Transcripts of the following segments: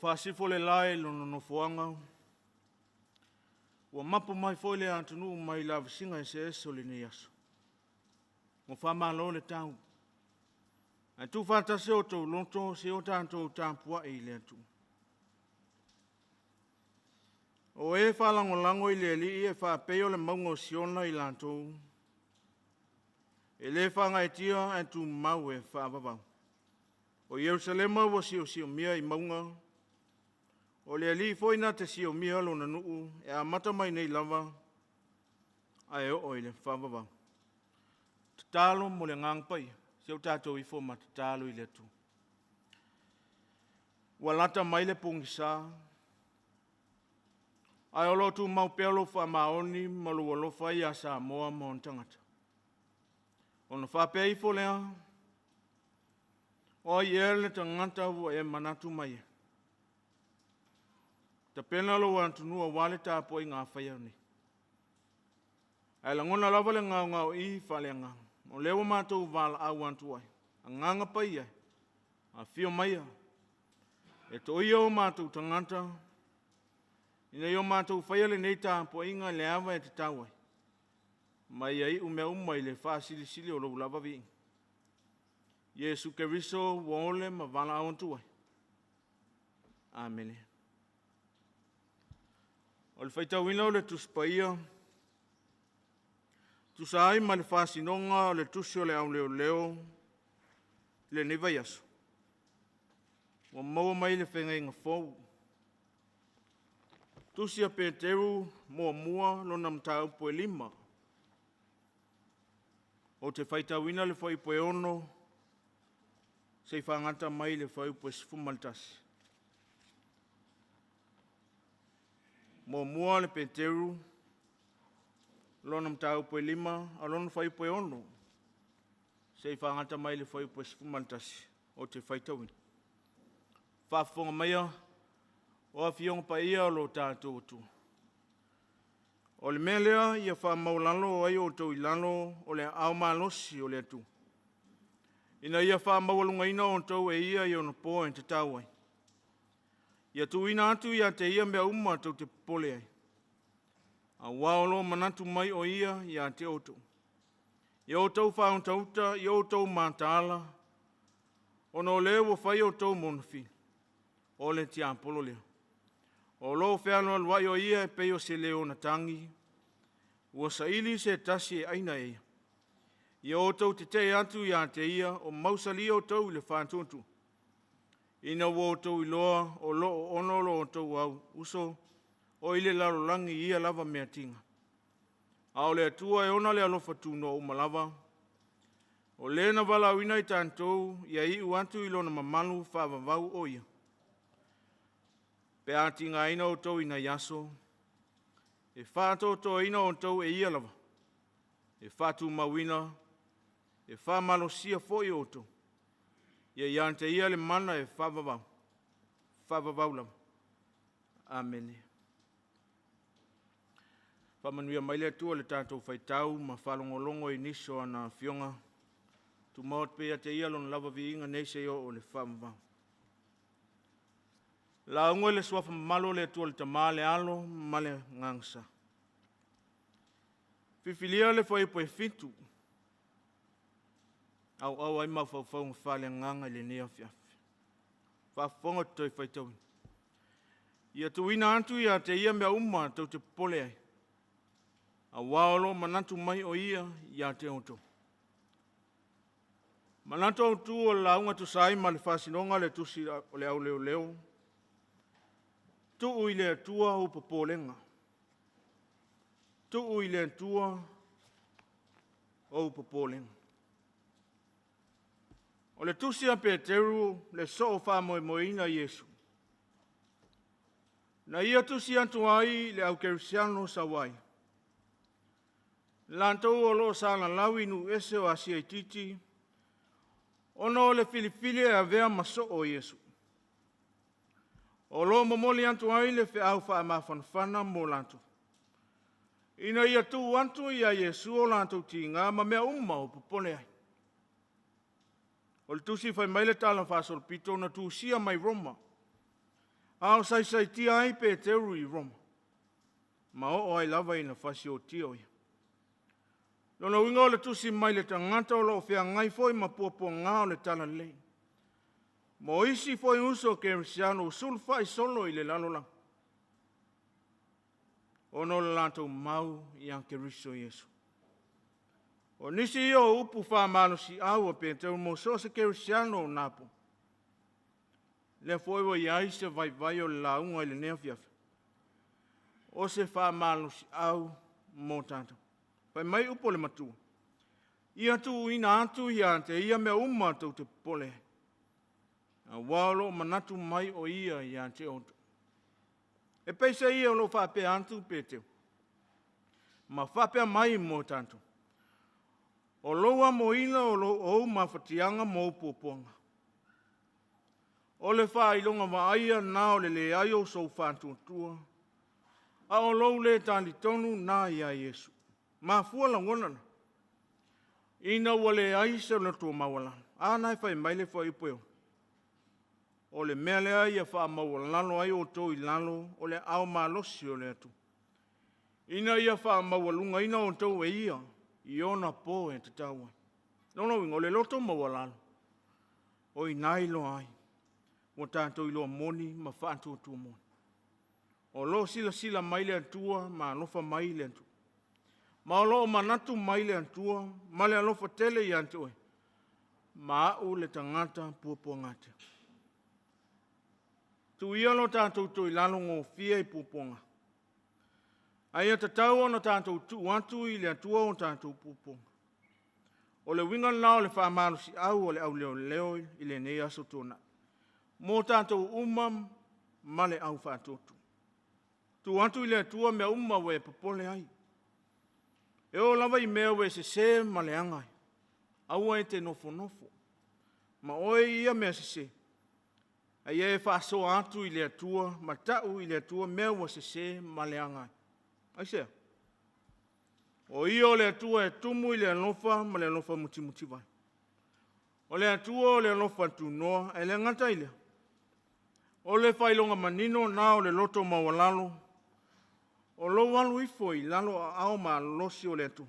faasifo le lae i lona nofoaga, ua mapu mai foi le atunuu mai lavasiga eseese o lenei aso. Ua faamalo le tau. Ae tuufaatasi o outou loto se i o tatou tapuai i le Atua. O e faalagolago i le Alii e faapei o le mauga o Siona i latou, e le faagaeetia ae tumau e faavavau. O Ierusalema ua siosiomia i mauga, o le Alii foi na te siomia lona nuu e amata mai nei lava ae oo i le faavavau. Tatalo mo le Agaga Paia, se o tatou ifo ma tatalo i le Atua. Ua lata mai le pogisa, ae o lo o tumau pea lou faamaoni ma lou alofa ia Samoa ma ona tagata. Ona faapea ifo lea, o ai ea le tagata ua e manatu mai ai? Tapena lou atunuu aua le tapuaiga faia nei. Ae lagona lava le gaogaoii faaleagaga, o lea ua matou valaau atu ai, Agaga Paia e, afio maia, e toia o matou tagata, ina ia o matou faia lenei tapuaiga i le ava e tatau ai, ma ia iu mea uma i le faasilisili o lou lava viiga. Iesu Keriso ua ole ma valaau atu ai. Amene. O le faitauina o le Tusi Paia, tusa ai ma le faasinoga o le Tusi o le Au Leoleo i lenei vaiaso, ua maua mai le Feagaiga Fou. Tusi a Peteru muamua lona mataupu e 5. Ou te faitauina le fuaiupu e 6 seia fagata mai le fuaiupu e 11. Muamua le Peteru, lona mataupu e 5, a o lona fuaiupu e 6, seia fagata mai le fuaiupu e 11, ou te faitauina. Faafofoga maia, o Afioga Paia o lo tatou Atua. O le mea lea ia faamaualalo ai outou i lalo o le aao malosi o le Atua, ina ia faamaualugaina outou e ia i ona po e tatau ai. Ia tuuina atu ia te ia mea uma tou te popole ai, aua o lo o manatu mai o ia ia te outou. Ia outou faautauta, ia outou mataala, ona o lea ua fai outou ma ona fili, o le tiapolo lea. O lo o fealualuai o ia e pei o se leo na tagi, ua saili se tasi e aina e ia. Ia outou tetee atu ia te ia, o mausali outou i le faatuatua, ina ua outou iloa o lo o ono lo outou au uso o i le lalolagi i ia lava meatiga. A o le Atua e ona le alofa tunoa uma lava, o le na valaauina i tatou ia iu atu i lona mamalu faavavau o ia. Pe a tigaina outou i nai aso, e faatoatoaina outou e ia lava, e faatumauina, e faamalosia foi outou. Ia ia te ia le mana e faavavau, faavavau lava. Amene. Faamanuia mai le Atua i le tatou faitau ma faalogologo i nisi o ana afioga. Tumau atu pea ia te ia lona lava viiga nei seia oo i le faavavau. Lauga i le suafa mamalu o le Atua le Tama, le Alo ma le Agaga Sa. Filifilia le fuaiupu e 7, auau ai mafaufauga faaleagaga i lenei afiafi. Faafofoga ou te toe faitauina. Ia tuuina atu ia te ia mea uma tou te popole ai, aua o lo o manatu mai o ia ia te outou. Manatu autu o le lauga tusa ai ma le faasinoga o le tusi o le au leoleo, tuu i le Atua ou popolega. Tuu i le Atua ou popolega. O le tusi a Peteru, le soo faamoemoeina Iesu. Na ia tusi atu ai le au kerisiano sauai, latou o lo o salalau i nuu ese o Asia Itiiti, ona o le filifili e avea ma soo o Iesu. O lo o momoli atu ai le feau faamafanafana mo latou, ina ia tuu atu ia Iesu o latou tiga ma mea uma o popole ai. O le tusi fai mai le Tala Faasolopito na tusia mai Roma. A o saisaitia ai Peteru i Roma, ma oo ai lava ina fasiotia o ia. Lona uiga o le tusi mai le tagata o lo o feagai foi ma puapuaga o le talalelei. Ma isi foi uso kerisiano ua sulufai solo i le lalolagi, ona o le latou mau ia Keriso Iesu. O nisi ia o upu faamalosiau a Peteru mo so o se kerisiano o napo, lea foi ua i ai se vaivai o le lauga i lenei afiafi, o se faamalosiau mo tatou. Fai mai upu o le matua, ia tuuina atu ia te ia mea uma tou te popole ai, aua o lo o manatu mai o ia ia te outou. E peiseai o lo o faapea atu Peteru, ma faapea mai mo tatou, o lou amoina o ou mafatiaga ma ou puapuaga, o le faailoga vaaia lena o le leai o sou faatuatua, a o lou le talitonu lena ia Iesu. Mafua lagona na, ina ua leai se loto maualalo. A na e fai mai le fuaiupu e 6, o le mea lea ia faamaualalo ai outou i lalo o le aao malosi o le Atua, ina ia faamaualugaina outou e ia i ona po e tatau ai. Lona uiga, o le loto maualalo, o i ina e iloa ai, ua tatou iloa moni ma faatuatua moni. O lo o silasila mai le Atua ma alofa mai le Atua. Ma o lo o manatu mai le Atua ma le alofa tele ia te oe, ma au le tagata puapuagatia. Tuu ia lo tatou toilalo gofie i puapuaga, a ia tatau ona tatou tuu atu i le Atua o tatou puapuaga. O le uiga lena o le faamalosiau o le auleoleo i lenei aso Toonai, mo tatou uma ma le au faatuatua. Tuu atu i le Atua mea uma ua e popole ai. E oo lava i mea ua e sese ma leaga ai, aua e te nofonofo ma oe i ia mea sese, a ia e faasoa atu i le Atua ma tau i le Atua mea ua sese ma leaga ai. Aisea? O ia o le Atua e tumu i le alofa ma le alofa mutimutivai. O le Atua o le alofa tunoa, ae le gata i lea, o le faailoga manino lena o le loto maualalo, o lou alu ifo i lalo o aao malolosi o le Atua,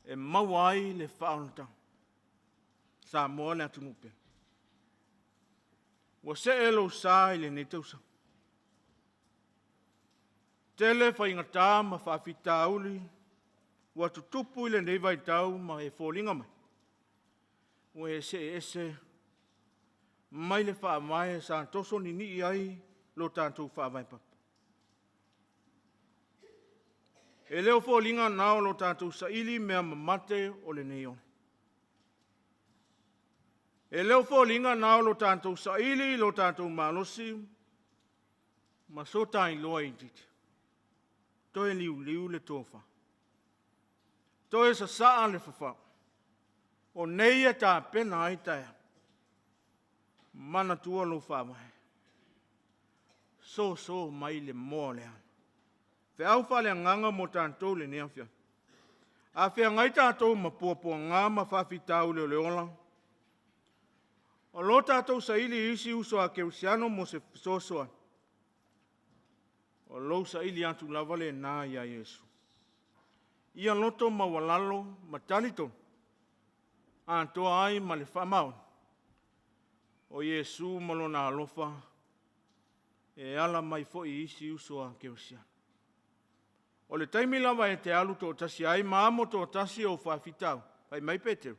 e maua ai le faaolataga. Samoa le atunuu pele, ua see lou sa i lenei tausaga. Tele faigata ma faafitauli ua tutupu i lenei vaitau ma e foliga mai ua e see ese mai le faavae sa toso ninii ai lo tatou faavae papa. E le o foliga na o lo tatou saili mea mamate o lenei ola. E le o foliga na o lo tatou saili lo tatou malosi ma so ta iloa itiiti. Toe liuliu le tofa, toe sasaa le fafao, o nei e tapena ai taeao. Manatua lou faavae, soso mai le moa o le ala. Feau faaleagaga mo tatou i lenei afiafi. A feagai tatou ma puapuaga ma faafitauli o le ola, o lo tatou saili i isi uso a kerisiano mo se fesoasoani, o lou saili atu lava lena ia Iesu. Ia loto maualalo ma talitonu, atoa ai ma le faamaoni, o Iesu ma lona alofa e ala mai foi i isi uso a kerisiano. O le taimi lava e te alu toatasi ai ma amo toatasi ou faafitauli, fai mai Peteru,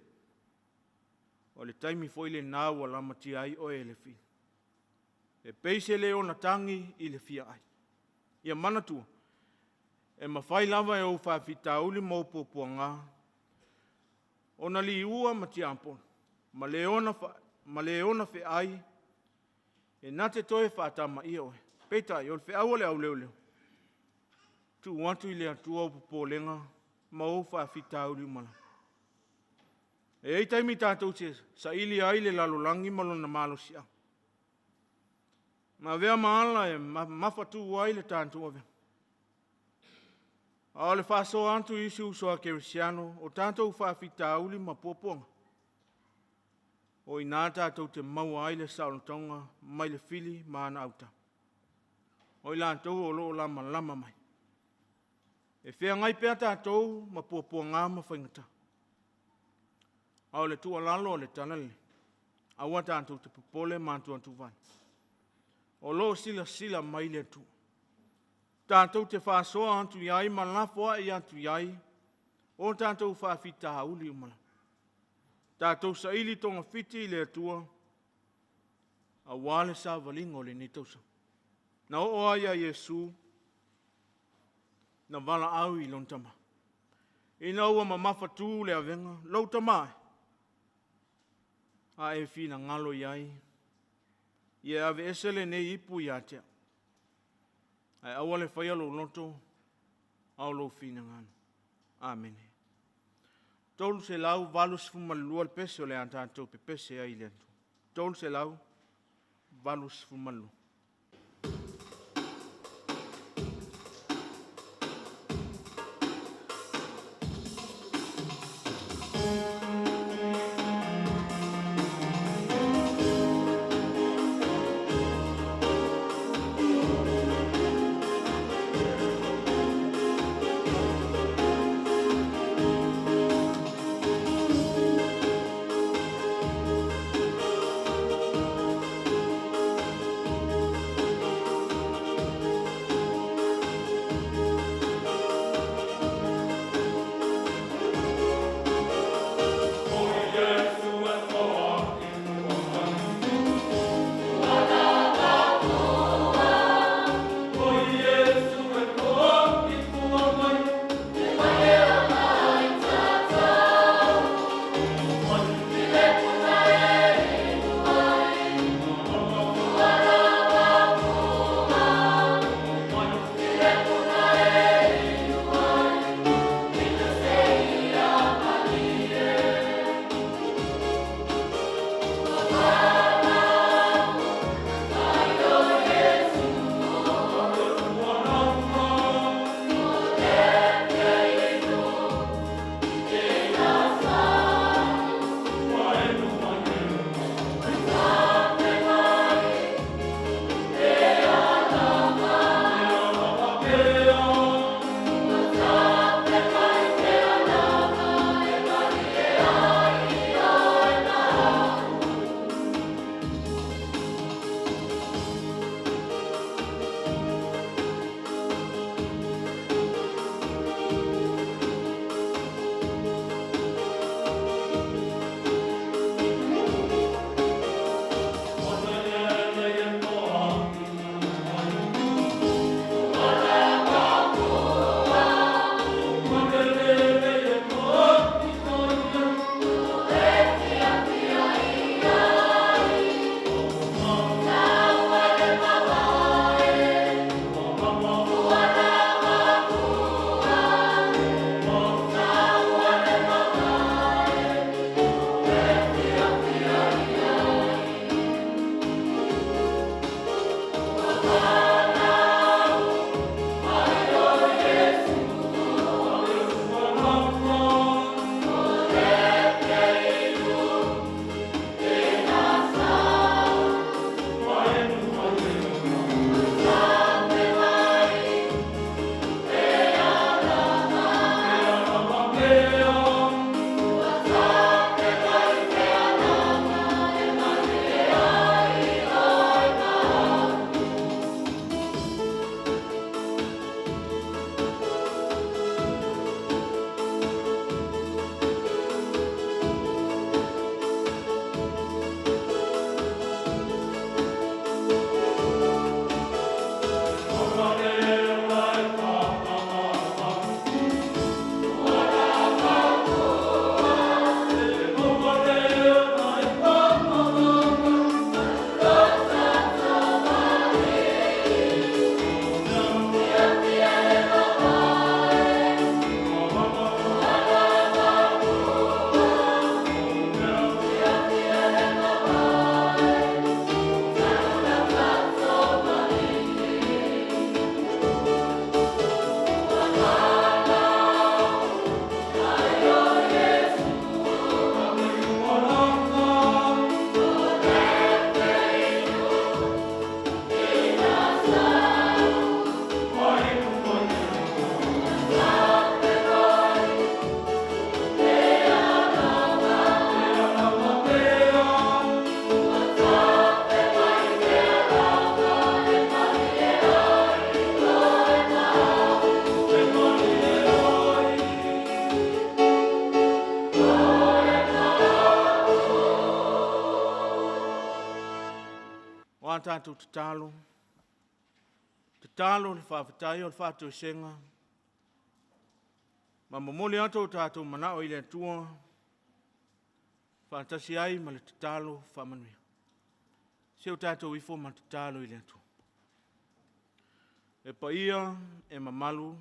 o le taimi foi lena ua lamatia ai oe e le fili. E pei se leo na tagi i le fia ai. Ia manatua, e mafai lava e ou faafitauli ma ou puapuaga ona liua ma tiapolo, ma le ona feai e na te toe faatamaia oe. Peitai, o le feau a le auleoleo, tuu atu i le Atua ou popolega ma ou faafitauli uma lava. E i ai taimi tatou te saili ai le lalolagi ma lona malosiaga, ma avea ma ala e mamafatu ai le tatou avega. A o le faasoa atu i isi uso a kerisiano o tatou faafitauli ma puapuaga, o i ina tatou te maua ai le saolotoga mai le fili ma ana autafa. O i latou o lo o lamalama mai. E feagai pea tatou ma puapuaga ma faigata. A o le tuualalo o le tala lenei, aua tatou te popole ma atuatuvale. O lo o silasila mai le Atua. Tatou te faasoa atu i ai ma lafoai atu i ai o tatou faafitauli uma lava. Tatou saili togafiti i le Atua aua le savaliga o lenei tausaga. Na oo lava ia Iesu na valaau i lona Tama, ina ua mamafatu le avega, lou Tama e, a e finagalo i ai, ia aveese lenei ipu ia te au, ae aua le faia lou loto, a o lou finagalo. Amene. 382 le pese o le a tatou pepese ai i le Atua. 382. O a tatou tatalo, tatalo le faafetai o le faatoesega, ma momoli atu o tatou manao i le Atua, faatasi ai ma le tatalo faamanuia. Se o tatou ifo ma tatalo i le Atua. E paia, e mamalu,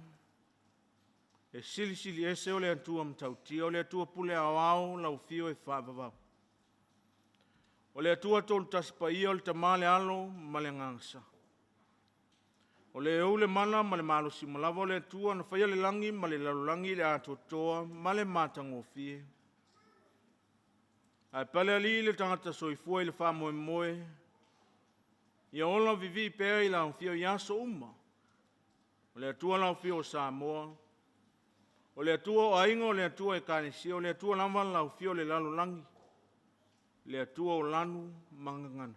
e silisili ese o le Atua matautia, o le Atua pule aoao lau afio e faavavau. O le Atua tolu tasi paia o le Tama le Alo ma le Agaga Sa. O le ou le mana ma le malosi malava o le Atua na faia le lagi ma le lalolagi le atoatoa ma le matagofie. Ae pale alii le tagata soifua i le faamoemoe, ia ola vivii pea i le afio i aso uma. O le Atua lau afio o Samoa, o le Atua o aiga, o le Atua e Ekalesia, o le Atua lava lau afio o le lalolagi, le Atua o lanu ma gagana.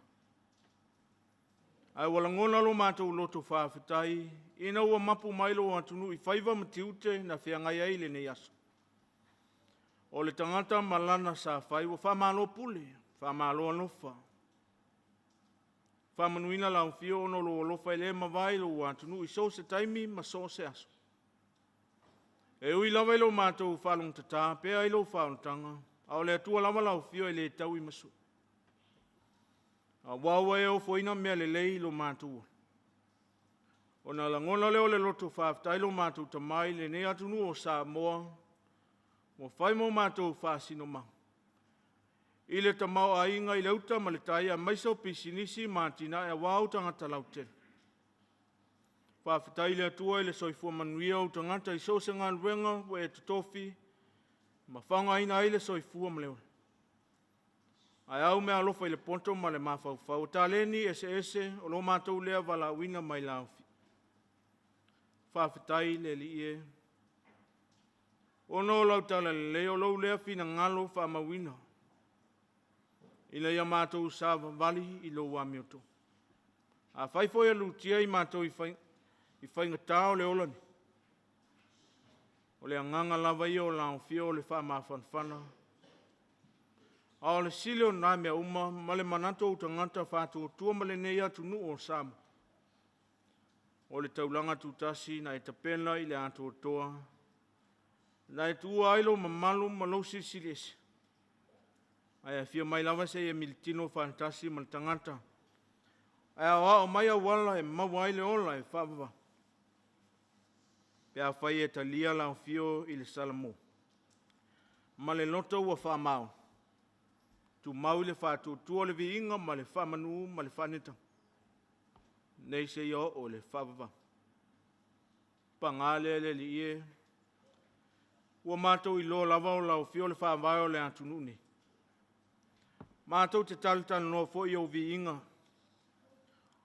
Ae ua lagona lo matou loto faafetai ina ua mapu mai lo atunuu i faiva ma tiute na feagai ai i lenei aso. O le tagata ma lana sa fai ua faamalo pule, faamalo alofa. Faamanuina lau afio ona o lou alofa e le mavae i lou atunuu i so o se taimi ma so o se aso. E ui lava i lo matou faalogotata pea i lou faaolataga, a o le Atua lava lau afio e le tau i masui. Aua ua e ofoina mea lelei i lo matou ola. Ona lagona lea o le loto faafetai lo matou tamai i lenei atunuu o Samoa, ua fai mo matou faasinomaga. I le tamaoaiga i le uta ma le tai, aemaise o pisinisi ma atinae aua ou tagata lautele. Faafetai i le Atua i le soifua manuia o ou tagata i so o se galuega ua e totofi ma faaaogaina ai le soifua ma le ola. Ae au meaalofa i le poto ma le mafaufau, o taleni eseese o lo matou lea valaauina mai lau. Faafetai le Alii e, ona o lau talalelei o lou lea finagalo faamauina, ina ia matou savavali i lou amiotonu. Afai foi e lutia i matou i faigata o le ola nei, o le agaga lava ia o Lau Afio o le faamafanafana, a o le sili o na mea uma ma le manatu o ou tagata faatuatua ma lenei atunuu o Samoa, o le taulaga tutasi na e tapena i le atoatoa, na e tuua ai lou mamalu ma lou Silisili Ese, ae afio mai lava seia e militino faatasi ma le tagata, ae aoao mai auala e maua ai le ola e faavavau. Pe afai e talia lau afio i le Salamo, ma le loto ua faamao, tumau i le faatuatua le viiga ma le faamanu ma le faanetaga, nei seia oo i le faavavau. Paga lea le Alii e, ua matou iloa lava o lau afio le faavae o le atunuu nei. Matou te talatalanoa foi i ou viiga,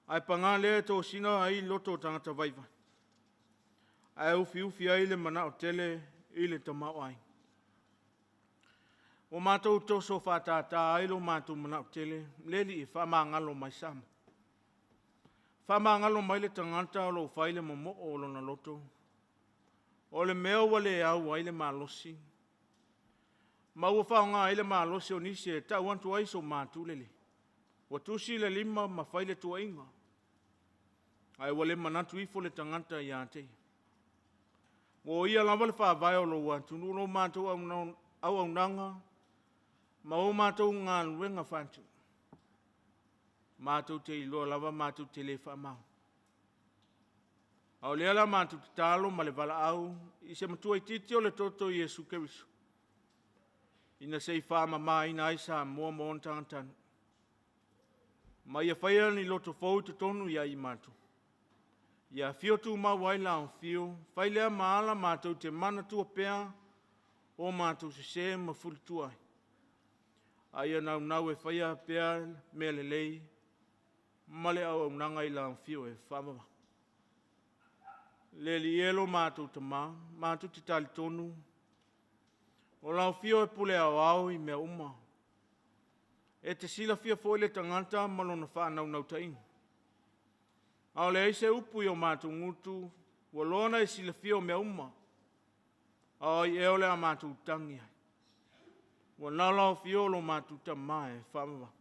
ae paga lea e tosina ai loto o tagata vaivai, ae ufiufi ai le manao tele i le tamaoaiga. Ua matou toso faatata ai lo matou manao tele, le Alii e faamagalo mai Samoa. Faamagalo mai le tagata o lo o fai le momoo o lona loto, o le mea ua le au ai le malosi, ma ua faaaoga ai le malosi o nisi e tau atu ai so matou lelei. Ua tusi le lima ma fai le tuuaiga, ae ua le manatu ifo le tagata ia te ia. Ua oia lava le faavae o lou atunuu, lo matou auaunaga ma o matou galuega faatino. Matou te iloa lava matou te le faamaoni. A o lea la matou tatalo ma le valaau i se matua itiiti o le toto o Iesu Keriso, ina se i faamamaina ai Samoa ma ona tagatanuu, ma ia faia ni loto fou i totonu ia i matou. Ia afio tumau ai le Afio, fai lea ma ala matou te manatua pea o matou sese ma fulitua ai, a ia naunau e faia pea mea lelei ma le auaunaga i le Afio e faavavau. Le Alii e lo matou Tama, matou te talitonu o lau Afio e pule aoao i mea uma. E te silafia foi le tagata ma lona faanaunautaiga. A o leai se upu i o matou gutu, ua loa ona e silafia o mea uma, a o ai ea o le a matou tagi ai? Ua na o lau Afio lo matou Tama e faavavau.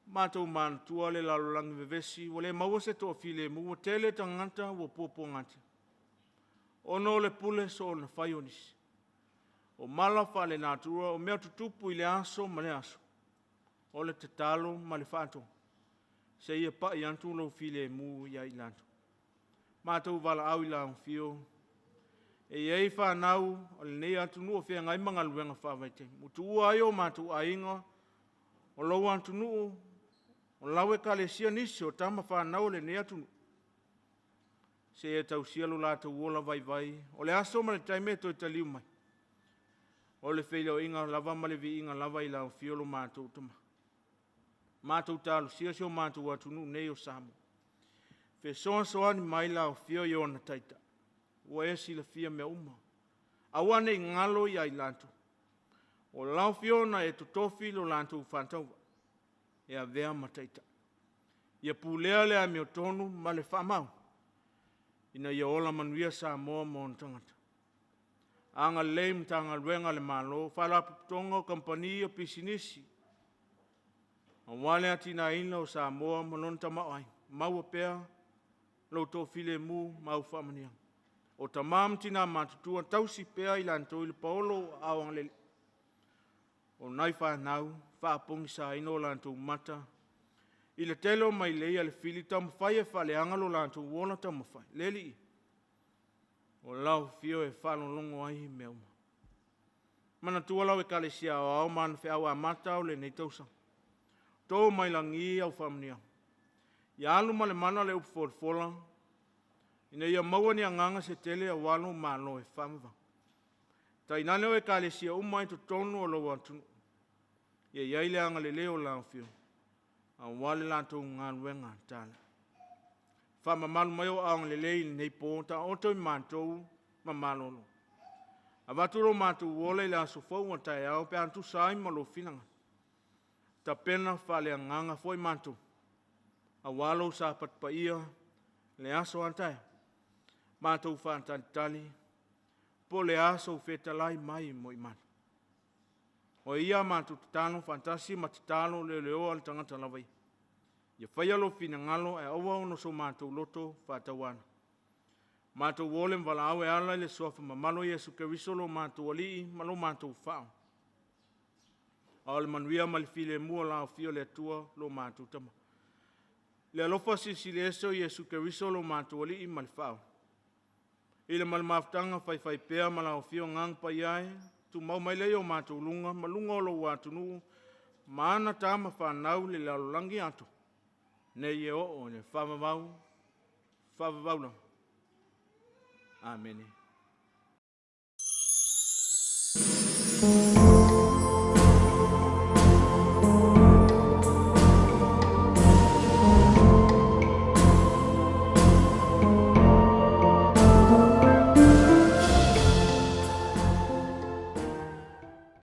Matou manatua le lalolagi vevesi ua le maua se toafilemu, ua tele tagata ua puapuagatia ona o le pule soona fai o nisi. O mala faalenatura, o mea tutupu i lea aso ma lea aso, o le tatalo ma le faatonuga, seia pai atu lou filemu ia i latou. Matou valaau i le Afio e i ai fanau a lenei atunuu o feagai ma galuega faavaitaimi, ua tuua ai o matou aiga, o lou atunuu, o lau ekalesia, nisi o tama fanau a lenei atunuu, seia tausia lo latou ola vaivai. O le aso ma le taimi e toe taliu mai, o le feiloaiga lava ma le viiga lava i le Afio o lo matou Tama. Matou talosia si o matou atunuu nei o Samoa, fesoasoani mai le Afio i ona Taitai, ua e silafia mea uma. Aua ne i galo ia i latou, o lau Afioga na e totofi lo latou faatauvaa e avea ma taitai. Ia pulea le amiotonu ma le faamau ina ia ola manuia Samoa ma ona tagata. Agalelei i Matagaluega a le Malo, Faalapotopotoga o Kamupani o Pisinisi, aua le atinaeina o Samoa ma lona tamaoaiga, maua pea lou toafilemu ma au faamanuiaga. O tama ma tina matutua, tausi pea i latou i le paolo o aao agalelei. O nai fanau, faapogisaina o latou mata i le tele o mailei a le fili, taumafai e faaleaga lo latou ola taumafai. Le Alii, o lau Afio e faalogologo ai i mea uma. Manatua lau Ekalesia Aoao ma ana feau amata o lenei tausaga, to mai lagi au faamanuiaga, ia alu ma le mana le upu folafola ina ia maua ni agaga se tele aua lou malo e faavavau. Tainane o ekalesia uma i totonu o lou atunuu, ia i ai le agalelei o lau Afioga aua le latou galuega talai. Faamamalu mai ou aao agalelei i lenei po, taoto i matou ma malolo. Avatu lo matou ola i le aso fou a taeao pe a tusa ai ma lou finagalo. Tapena faaleagaga foi matou aua lou Sapatu paia le aso a taeao, matou faatalitali po o le a sou fetalai mai mo i matou. O ai a matou tatalo faatasi ma tatalo leleoa le tagata lava ia. Ia faia lou finagalo ae aua ona so matou loto faatauana. Matou o le valaau e ala i le suafa mamalu o Iesu Keriso lo matou Alii ma lo matou Faaola. A o le manuia ma le filemu o le Afio o le Atua lo matou Tama. Le alofa silisili ese o Iesu Keriso lo matou Alii ma le Faaola, i le ma le mafutaga faifaipea ma lau Afio Agaga Paia e, tumau mai lea i o matou luga ma luga o lou atunuu ma ana tama fanau i le lalolagi atoa, nei e oo i le faavavau, faavavau lava. Amene.